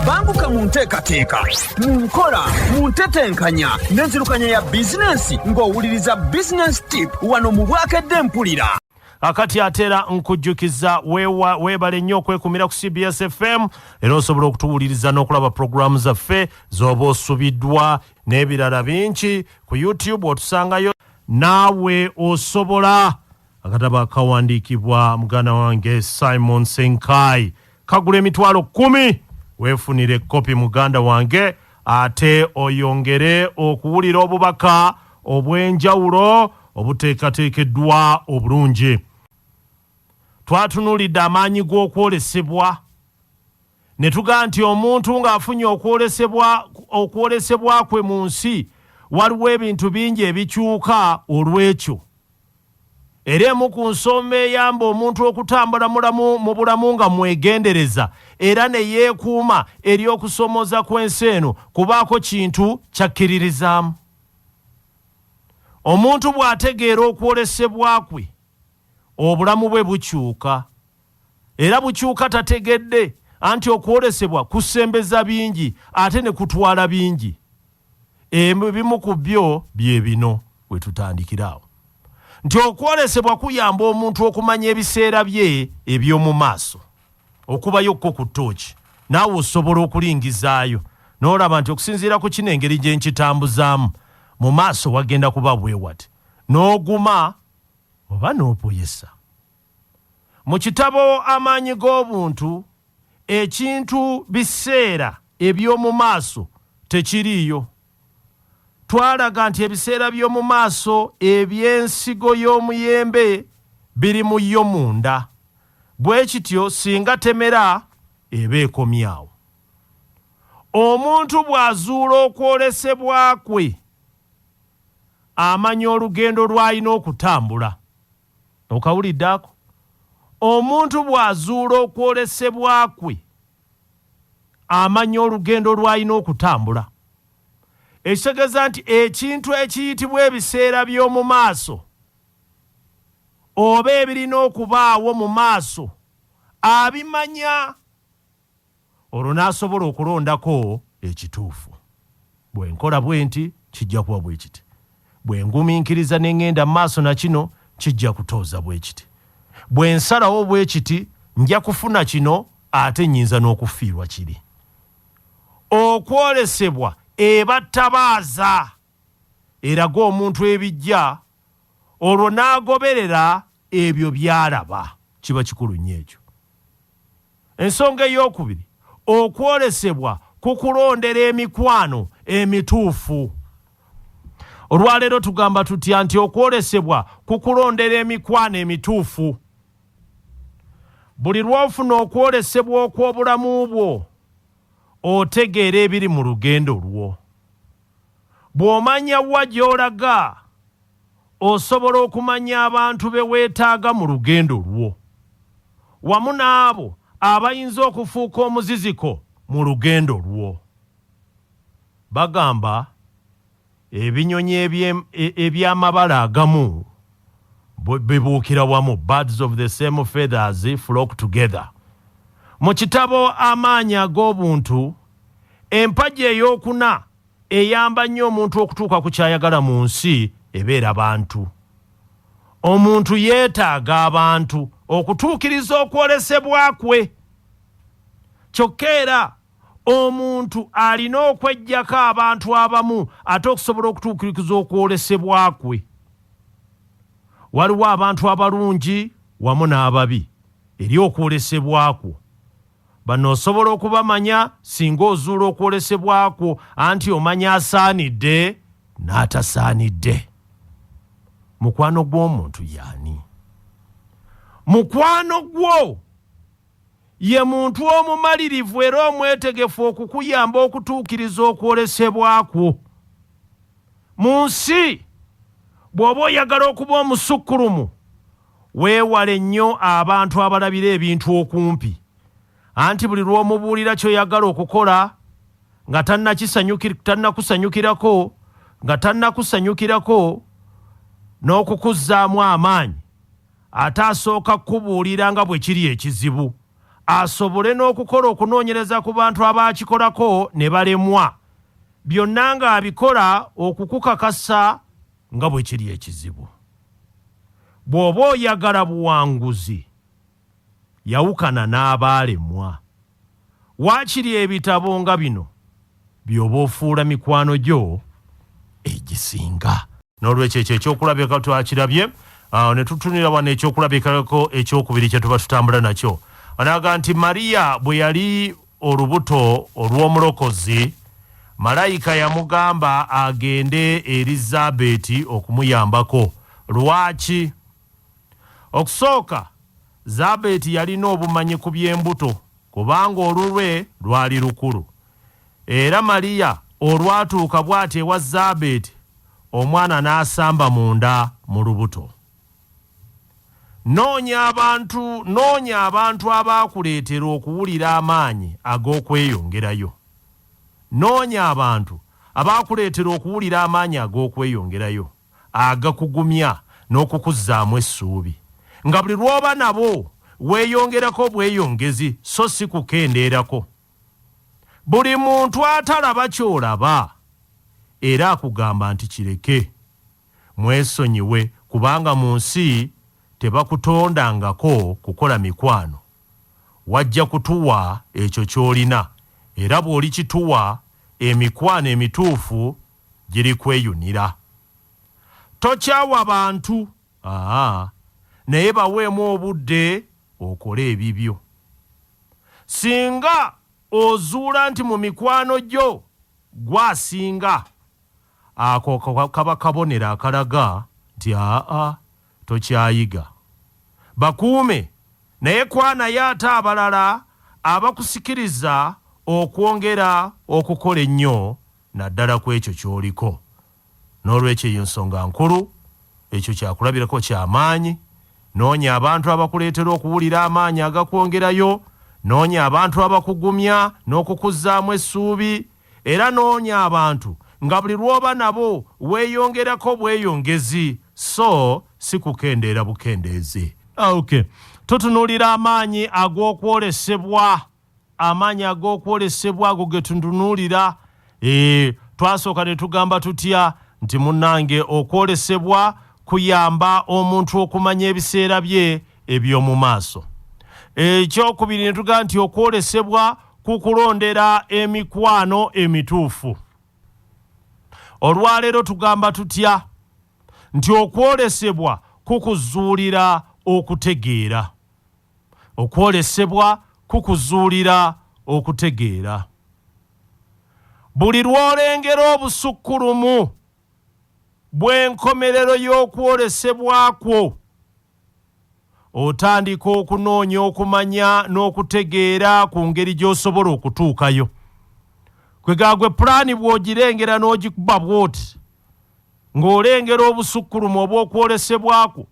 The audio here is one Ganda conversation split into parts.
Banguka mu nteekateeka, mu nkola, mu ntetenkanya n'enzirukanya ya bizinensi ng'owuliriza Business Tip wano mu Bwakedde Mpulira. Akati ate era nkujjukiza, weebale nnyo okwekumira ku CBS FM, era osobola okutuwuliriza n'okulaba puroguramu zaffe z'oba osubiddwa n'ebirala bingi ku YouTube, otusangayo naawe osobola. Akatabo akawandiikibwa muganda wange Simon Senkai kagula 100,000. Weefunire kopi, muganda wange, ate oyongere okuwulira obubaka obw'enjawulo obuteekateekeddwa obulungi. Twatunuulidde amaanyi g'okwolesebwa ne tugamba nti omuntu ng'afunye okwolesebwa kwe mu nsi, waliwo ebintu bingi ebikyuka olw'ekyo. Era emu ku nsonga eyamba omuntu okutambula mulamu mu bulamu nga mwegendereza era ne yeekuuma eri okusomooza kw'ensi eno, kubaako kintu kyakkiririzaamu. Omuntu bw'ategeera okwolesebwa kwe, obulamu bwe bukyuka, era bukyuka tategedde, anti okwolesebwa kusembeza bingi ate ne kutwala bingi. Ebimu ku byo bye bino we tutandikiraawo, nti okwolesebwa kuyamba omuntu okumanya ebiseera bye eby'omu maaso. Okubayokko ku ttooki, naawe osobola okulingizaayo n'olaba nti okusinziira ku kino, engeri gye nkitambuzaamu, mu maaso wagenda kuba bwewati, n'oguma oba n'opoyesa. Mu kitabo Amaanyi g'Obuntu, ekintu biseera eby'omu maaso tekiriiyo. Twalaga nti ebiseera by'omu maaso eby'ensigo y'omuyembe biri mu yo munda. Bwe kityo singa temera, eba ekomyawo. Omuntu bw'azuula okwolesebwa kwe, amanya olugendo lw'alina okutambula. Okawulidde ako? Omuntu bw'azuula okwolesebwa kwe, amanya olugendo lw'alina okutambula, ekitegeeza nti ekintu ekiyitibwa ebiseera by'omu maaso oba ebirina okubaawo mu maaso abimanya, olwo n'asobola okulondako ekituufu. Bwe nkola bwe nti, kijja kuba bwe kiti. Bwe ngumiikiriza ne ŋŋenda mu maaso na kino, kijja kutooza bwe kiti. Bwe nsalawo bwe kiti, nja kufuna kino, ate nnyinza n'okufiirwa kiri. Okwolesebwa eba ttabaaza eraga omuntu ebijja, olwo n'agoberera ebyo by'alaba. Kiba kikulu nnyo ekyo. Ensonga ey'okubiri, okwolesebwa kukulondera emikwano emituufu. Olwaleero tugamba tutya nti okwolesebwa kukulondera emikwano emituufu? Buli lw'ofuna okwolesebwa okw'obulamu bwo, otegeera ebiri mu lugendo lwo. Bw'omanya wa gy'olaga, osobola okumanya abantu be weetaaga mu lugendo lwo, wamu n'abo abayinza okufuuka omuziziko mu lugendo lwo. Bagamba ebinyonyi eby'amabala agamu bibuukira wamu, birds of the same feathers flock together. Mu kitabo Amaanyi ag'Obuntu, empagi ey'okuna eyamba nnyo omuntu okutuuka ku kyayagala mu nsi ebeera bantu. Omuntu yeetaaga abantu okutuukiriza okwolesebwa kwe. Kyokka era omuntu alina okweggyako abantu abamu ate okusobola okutuukiriza okwolesebwa kwe. Waliwo abantu abalungi wamu n'ababi eri okwolesebwa kwo. Bano osobola okubamanya singa ozuula okwolesebwa kwo, anti omanya asaanidde n'atasaanidde. Mukwano gw'omuntu y'ani? Mukwano gwo ye muntu omumalirivu era omwetegefu okukuyamba okutuukiriza okwolesebwa kwo mu nsi. Bw'oba oyagala okuba omusukkulumu, weewale nnyo abantu abalabira ebintu okumpi, anti buli lw'omubuulira ky'oyagala okukola nga tannakusanyukirako, nga tannakusanyukirako n'okukuzzaamu amaanyi, ate asooka kukubuulira nga bwe kiri ekizibu. asobole n'okukola okunoonyereza ku bantu abaakikolako ne balemwa, byonna ng'abikola okukukakasa nga bwe kiri ekizibu. Bw'oba oyagala buwanguzi, yawukana n'abaalemwa. Waakiri ebitabo nga bino by'oba ofuula mikwano gyo egisinga. N'olwekyo ekyo ekyokulabirako twakirabye. Awo ne tutunira wano ekyokulabirako ekyokubiri kye tuba tutambula nakyo. Anaga nti Mariya bwe yali olubuto olw'Omulokozi, malayika yamugamba agende eri Zabeeti okumuyambako. Lwaki? Okusooka, Zabeeti yalina obumanyi ku by'embuto kubanga olulwe lwali lukulu. Era Mariya olwatuuka bw'ati ewa Zabeeti, omwana n'asamba munda mu lubuto. Noonya abantu, noonya abantu abaakuleetera okuwulira amaanyi ag'okweyongerayo. Noonya abantu abaakuleetera okuwulira amaanyi ag'okweyongerayo, agakugumya n'okukuzzaamu essuubi. Nga buli lw'oba nabo weeyongerako bweyongezi so si kukendeerako. Buli muntu atalaba ky'olaba era akugamba nti kireke, mwesonyiwe kubanga mu nsi tebakutondangako kukola mikwano. Wajja kutuwa ekyo ky'olina era bw'olikituwa emikwano emituufu girikweyunira. Tokyawa bantu, aa, naye baweemu obudde okole ebibyo. Singa ozuula nti mu mikwano gyo gw'asinga, ako kaba kabonero akalaga nti aa tokyayiga. Bakuume naye kwanayo ate abalala abakusikiriza okwongera okukola ennyo naddala ku ekyo ky'oliko. N'olwekyo eyo nsonga nkulu, ekyo kyakulabirako kya maanyi. Noonya abantu abakuleetera okuwulira amaanyi agakwongerayo, noonya abantu abakugumya n'okukuzzaamu essuubi, era noonya abantu nga buli lw'oba nabo weeyongerako bweyongezi so si kukendeera bukendeezi. Okay. Tutunuulira amaanyi ag'okwolesebwa. Amaanyi ag'okwolesebwa ago ge tutunuulira. E, twasooka ne tugamba tutya nti munnange okwolesebwa kuyamba omuntu okumanya ebiseera bye eby'omu maaso. Ekyokubiri ne tugamba nti okwolesebwa kukulondera emikwano emituufu. Olwaleero tugamba tutya nti okwolesebwa kukuzuulira okutegeera. Okwolesebwa kukuzuulira okutegeera. Buli lw'olengera obusukkulumu bw'enkomerero y'okwolesebwa kwo, otandika okunoonya okumanya n'okutegeera ku ngeri gy'osobola okutuukayo. Kwegamba gwe pulaani bw'ogirengera n'ogikuba bw'oti, ng'olengera obusukkulumu obw'okwolesebwa kwo,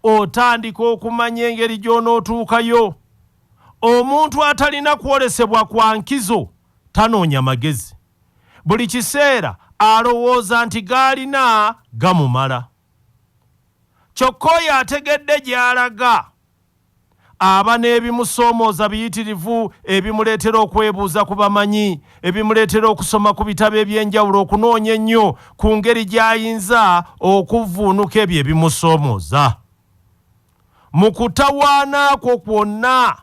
otandika okumanya engeri gy'onootuukayo. Omuntu atalina kwolesebwa kwa nkizo tanoonya magezi. Buli kiseera alowooza nti g'alina gamumala. Kyokka oyo ategedde gy'alaga aba n'ebimusoomooza biyitirivu ebimuleetera okwebuuza ku bamanyi, ebimuleetera okusoma ku bitabo eby'enjawulo okunoonya ennyo ku ngeri gy'ayinza okuvvuunuka ebyo ebimusoomooza. Mu kutawaana kwo kwonna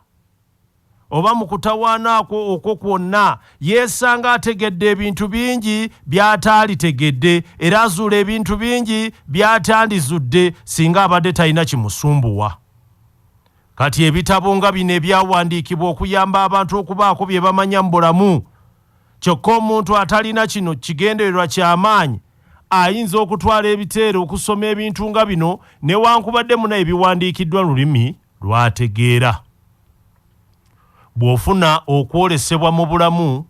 oba mu kutawaana kwo okwo kwonna yeesanga ategedde ebintu bingi by'ataalitegedde era azuula ebintu bingi by'atandizudde singa abadde talina kimusumbuwa. Kati ebitabo nga bino ebyawandiikibwa okuyamba abantu okubaako bye bamanya mu bulamu, kyokka omuntu atalina kino kigendererwa kya maanyi ayinza okutwala ebiteera okusoma ebintu nga bino newankubadde muna ebiwandiikiddwa lulimi lw'ategeera. Bw'ofuna okwolesebwa mu bulamu,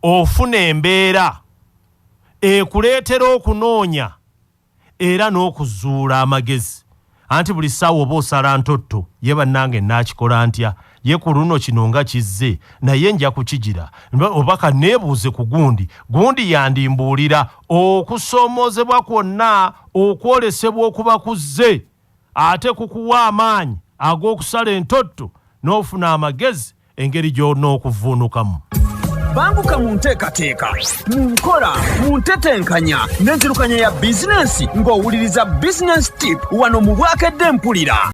ofuna embeera ekuleetera okunoonya era n'okuzuula amagezi. Anti buli ssaawa oba osala ntotto, ye bannange nnaakikola ntya? Ye ku luno kino nga kizze, naye nja kukigira. Oba ka nneebuuze ku gundi, gundi yandimbuulira. Okusoomoozebwa kwonna okwolesebwa okuba kuzze ate kukuwa amaanyi ag'okusala entotto N'ofuna amagezi engeri gy'onookuvuunukamu. Banguka mu nteekateeka, mu nkola, mu ntetenkanya n'enzirukanya ya bizinensi ng'owuliriza Business Tip wano mu Bwakedde Mpulira.